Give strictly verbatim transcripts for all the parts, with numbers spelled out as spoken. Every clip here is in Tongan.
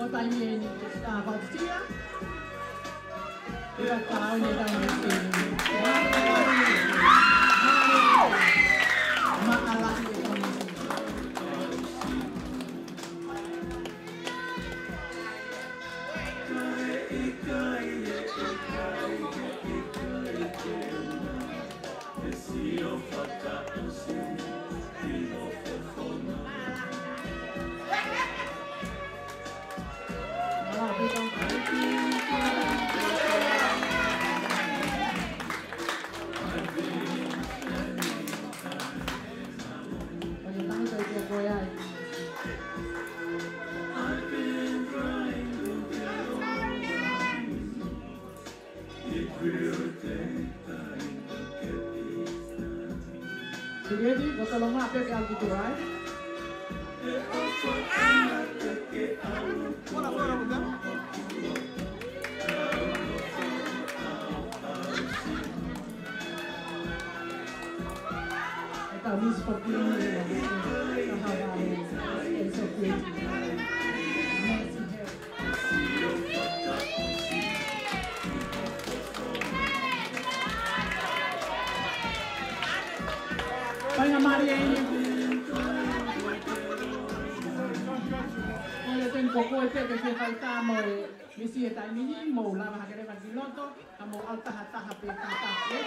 Ko e taimi eni ke fakatauange ʻa e tau misi. Mālō e tau misi. Julieti, ko e tolonga pē ke ʻalu ki tuʻa, ē? E tau misi pōpula, ē, ē, ē, ē, ē, ē, ē, ē, ē, Faingamālie eni. Ko e teni ko koe pē ke fai tā mo e misi he taimi ni, mou lava hake leva ki loto, ka mou ʻalu taha taha pē taha taha, ē.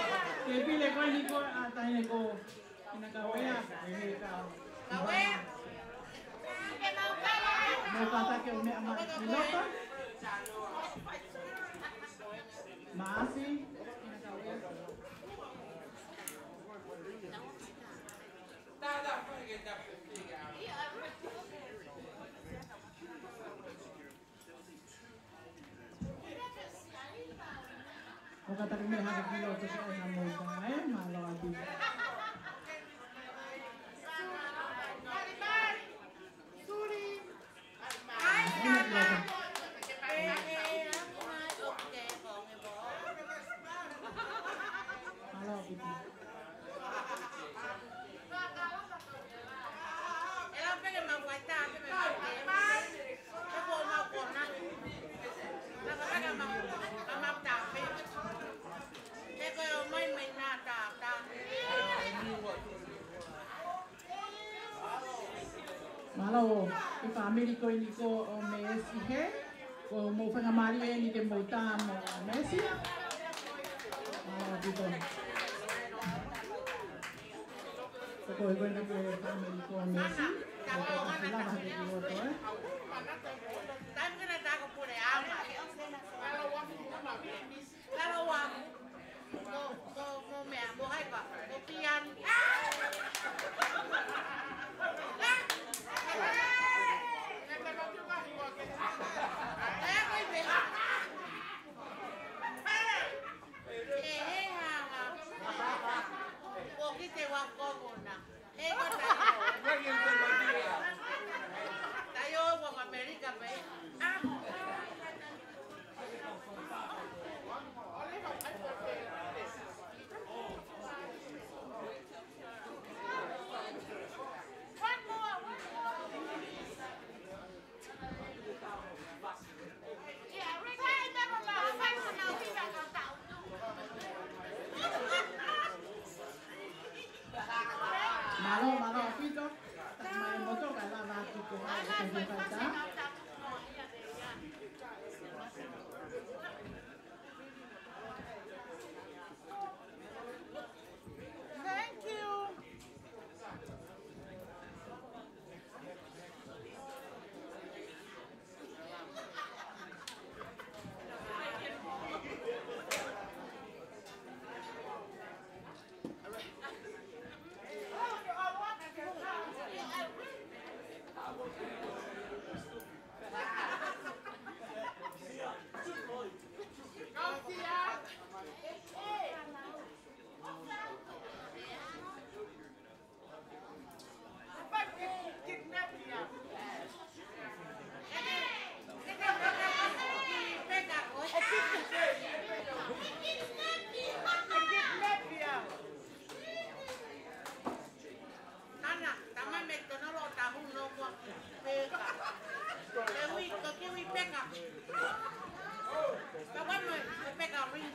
Ke pile ko eni ko e ʻatamai ko ena Kauea, ē, ka. Kauea. Mou kātaki ʻo meʻa mai ki loto. Maasi. ʻO kātaki meʻa hake ki loto ke ʻai ha mou tā, ē, mālō ʻaupito. Mālō e fāmili ko eni ko ʻo Meesi he, ko hoʻomou faingamālie eni ke mou tā mo Meesi. Mālō ʻaupito. Ko e, ko ena ko e fāmili ko ʻo Meesi. Ko e, ko e fāmili ko ē. Lalo ua. Mo, mo, mo meʻa, mo hai pa, mo pian. E, ko i meʻa. E, he ha, ha. Ko ki te wa ko ko na. Mālō, mālō ʻaupito. Taʻemaʻimoto ka lava atu ko e fai tā. Thank you.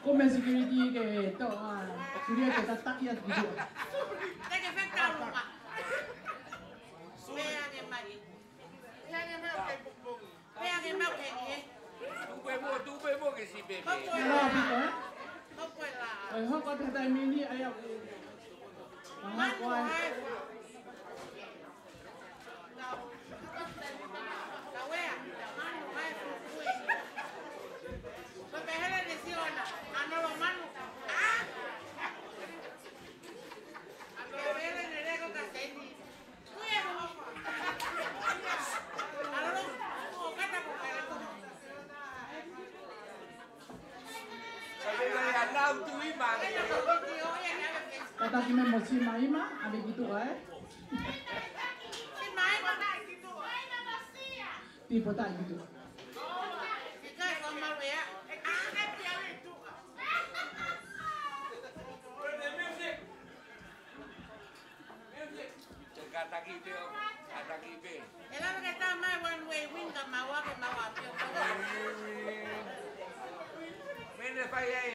Ko e meʻa security ke toʻo ā, security ke tataʻi atu ki tuʻa. Te ke fetaulunga. Pea ke mai. Pea ke mai ke pupungi. Pea ke mai ke ie. Tupe mo, tupe mo ke si pepe. Hoko e lā. Hoko e lā. ʻOi, hoko atu he taimi ni, ʻai au. Hoko ai. Tataki mai mo Sima Ima, ʻave ki tuʻa, ē? Pipo taʻi ki tuʻa. Te ka taki pē, ka taki pē. E lava ke tā mai one way wing ka maua ke maua pio. Mene fai ai.